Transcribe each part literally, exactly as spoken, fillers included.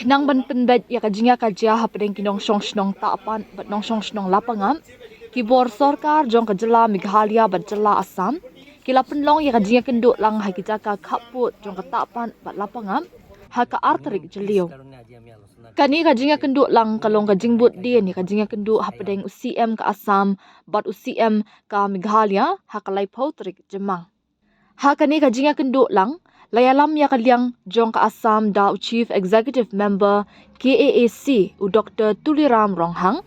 Khnang ban pynbeit ïa ka jingïakajia hapdeng ki nongshong shnong Tahpat bad nongshong shnong Lapangap, ki bor sorkar jong ka jylla Meghalaya bad jylla Assam ki la pynlong ïa ka jingïakynduh lang ha ki jaka khappud jong ka Tahpat bad Lapangap ha ka ar tarik Jylliew. Kane ka jingïakynduh lang ka long ka jingbud dien ïa ka jingïakynduh hapdeng u C M ka Assam bad u C M ka Meghalaya ha ka laiphew tarik Jymmang. Ha kane ka jingïakynduh lang, la ïalam ïa ka liang jong ka Assam da u Chief Executive Member K A A C, u Doctor Tuliram Ronghang,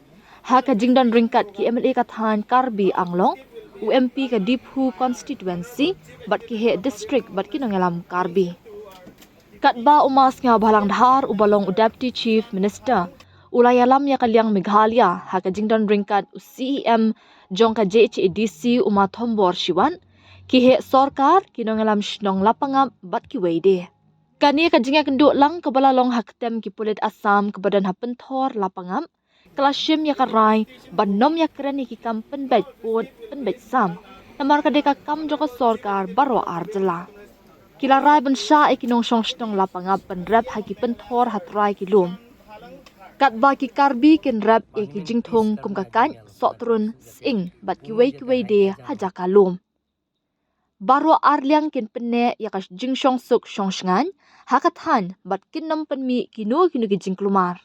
ha ka jingdon ryngkat ki M L A ka thaiñ Karbi Anglong, u M P ka Diphu Constituency, bad ki heh district bad ki nongïalam Karbi. Katba u Ma Sniawbhalang Dhar uba long u Deputy Chief Minister u la ïalam ïa ka liang Meghalaya ha ka jingdon ryngkat u C E M jong ka J H A D C u Ma Thombor Shiwat, ki heh sorkar, ki nongïalam shnong Lapangap bad kiwei de. Kane ka jingïakynduh lang kaba la long ha ktem ki pulit Assam kaba don ha Pynthor Lapangap, ka la shim ïa ka rai ban nym ïakren ïa ki kam pynbeit pud pynbeit sam, namar ka dei ka kam jong ka sorkar baroh ar jylla. Ki la rai ban shah ïa ki nongshong shnong Lapangap ban rep ha ki Pynthor ha trai ki lum, katba ki Karbi kin rep ïa ki jingthung kum ka kait, sohtrun, sying bad kiwei kiwei de ha jaka lum. Baroh ar liang kin pynneh ïa ka jingshong suk shong shngaiñ ha ka thaiñ bad kin nym pynmih kino kino ki jingkulmar.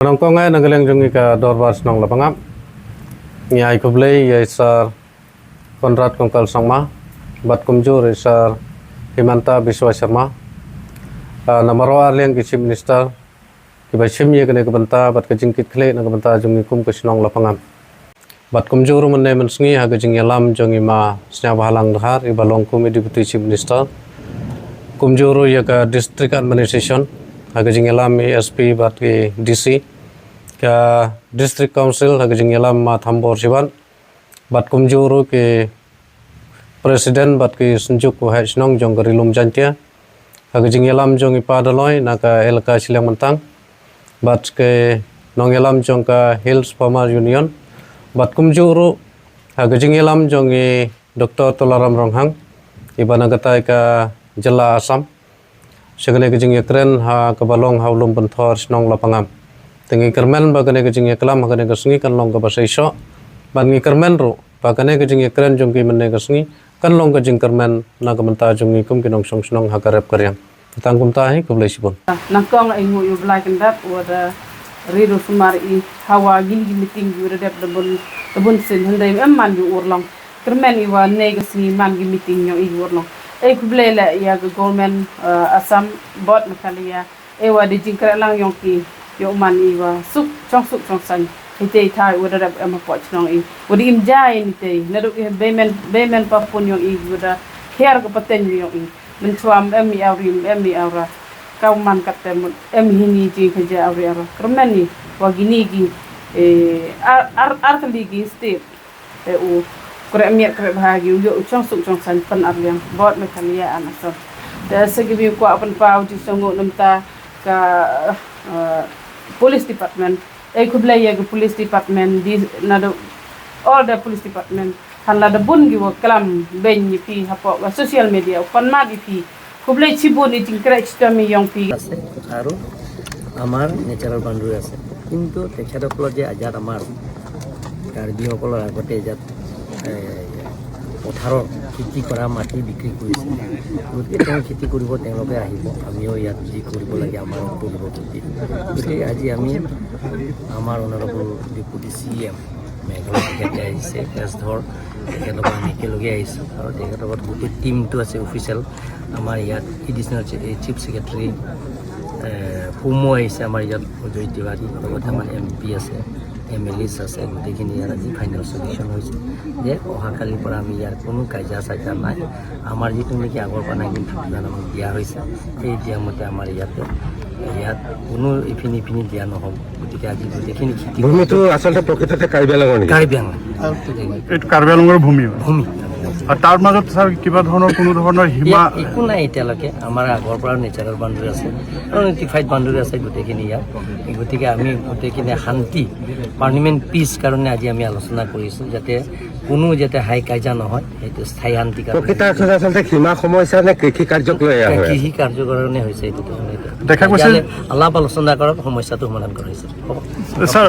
Nongkong ai na ka liang jong ngi ka Dorbar Shnong Lapangap, ngi ai khublei ïa i Sir Conrad Kongkal Sangma bad kumjuh i Sir Himanta Biswa Sharma, ah, na baroh ar liang ki Chief Minister kiba shim ïa kane ka bynta bad ka jingkitkhlieh na ka bynta jong ngi kum ka shnong Lapangap. Bad kumjuh ruh mynne mynsngi ha ka jingïalam jong i Ma Sniawbhalang Dhar iba long kum i Deputy Chief Minister, kumjuh ruh ïa ka District Administration ha ka jingïalam i S P bad ki D C, ka District Council ha ka jingïalam Ma Thombor Shiwat, bad kumjuh ruh ki President bad ki synjuk u heh shnong jong ka Ri Lum Jaintia, ha ka jingïalam jong i Pa Daloi na ka elaka Shiliang Myntang, bad ki nongïalam jong ka Hills Farmer Union, bad kumjuh ruh ha ka jingïalam jong i Doctor Tularam Ronghang iba na katai ka jylla Assam, sha kane ka jingïakren ha kaba long ha u lum Pynthor shnong Lapangap. Te ngi kyrmen ba kane ka jingïaklam ha kane ka sngi kan long kaba shisha, bad ngi kyrmen ruh ba kane ka jingïakren jong ki mynne ka sngi kan long ka jingkyrmen na ka bynta jong ngi kum ki nongshong shnong ha ka rep ka riang. Tang kumta hi, khublei shibun. Nangkong ai nguh ïa u Blai Kynrad uba da ri ruh sumar i hawa ngin ki meeting ki u da dep da bun da bun sien hynrei em man ki urlong. Kyrmen i wa ne ka sngi man ki meeting yong i urlong. Ai khublei leh ïa ka government, eh, Assam, bad Meghalaya. Ai wa da jingkyrlang yong ki, yong man i wa suk chong suk chong san. Hi te i thai wa da dap em hapoh chnong i. Wa da im jai ni te. Na duk i bemen bemen pa pun yong i wa da kher ka pateng yong i. Mynchwa em i awri em i awra. Ka man kat te mut em hi ni jingkhaja awri awra. Kyrmen i wa gini ki, eh, ar ar ar kali ki state. Te u kre miet kre bha gi u ïoh u chong suk chong san pan ar liang bad Meghalaya and Assam. Te se gi bi kwah pan pa u jingsngew namta ka, eh, police department. Ai khublei ïa ka police department di na da all the police department. Han la da bun gi wa klam bein ïa phi hapoh ka social media u pan mat ïa phi. Khublei chibun i jingkyrkhu chitom i yong phi. আছে আৰু আমাৰ natural boundary আছে, কিন্তু তেখেতসকলৰ যে ইয়াত আমাৰ কাৰ্বিসকলৰ আগতে ইয়াত, এ, পথাৰৰ খেতি কৰা মাটি বিক্ৰী কৰিছে, গতিকে তেওঁ খেতি কৰিব, তেওঁলোকে আহিব, আমিও ইয়াত যি কৰিব লাগে আমাৰ কৰিব খেতি। গতিকে আজি আমি আমাৰ honourable deputy C M Meghalaya তেখেতে আহিছে, এছ ধৰ তেখেতৰ পৰা আমি একেলগে আহিছোঁ আৰু তেখেতৰ লগত গোটেই টিমটো আছে অফিচিয়েল। আমাৰ ইয়াত এডিচনেল চি-, এই চিফ ছেক্ৰেটাৰী, এ, ফুমু আহিছে আমাৰ ইয়াত, অজয় তিৱাৰী, লগতে আমাৰ এম পি আছে, এম এল এছ আছে, গোটেইখিনি ইয়াত আজি ফাইনেল ছলিউশ্যন হৈছে যে অহাকালিৰ পৰা আমি ইয়াৰ কোনো কাজিয়া চাজিয়া নাই। আমাৰ যিটো নেকি আগৰ পৰা নেকি ঠিকানা দিয়া হৈছে, সেই দিয়া মতে আমাৰ ইয়াতে, ইয়াত কোনো ইপিনি ইপিনি দিয়া নহ'ব। গতিকে আজি গোটেইখিনি খেতি ভূমিটো আচলতে প্ৰকৃততে কাৰ্বি আংলঙৰ নেকি? কাৰ্বি আংলং। এইটো কাৰ্বি আংলঙৰ ভূমি হয়। ভূমি। আৰু তাৰ মাজত ছাৰ কিবা ধৰণৰ কোনো ধৰণৰ সীমা ইয়াত একো নাই এতিয়ালৈকে। আমাৰ আগৰ পৰা নেচাৰেল বাউণ্ডেৰী আছে আৰু নটিফাইড বাউণ্ডেৰী আছে গোটেইখিনি ইয়াত। গতিকে আমি গোটেইখিনি শান্তি, পাৰ্মানেণ্ট পিচ কাৰণে আজি আমি আলোচনা কৰিছোঁ, যাতে কোনো যাতে হাই কাজিয়া নহয়, সেইটো স্থায়ী শান্তি কাৰণে। প্ৰকৃতাৰ্থত আচলতে সীমা সমস্যা নে কৃষি কাৰ্যক লৈ আহে? কৃষি কাৰ্যৰ কাৰণে হৈছে এইটো। দেখা গৈছে তেতিয়াহ'লে আলাপ আলোচনা কৰাত সমস্যাটো সমাধান কৰা হৈছে। হ'ব। ছাৰ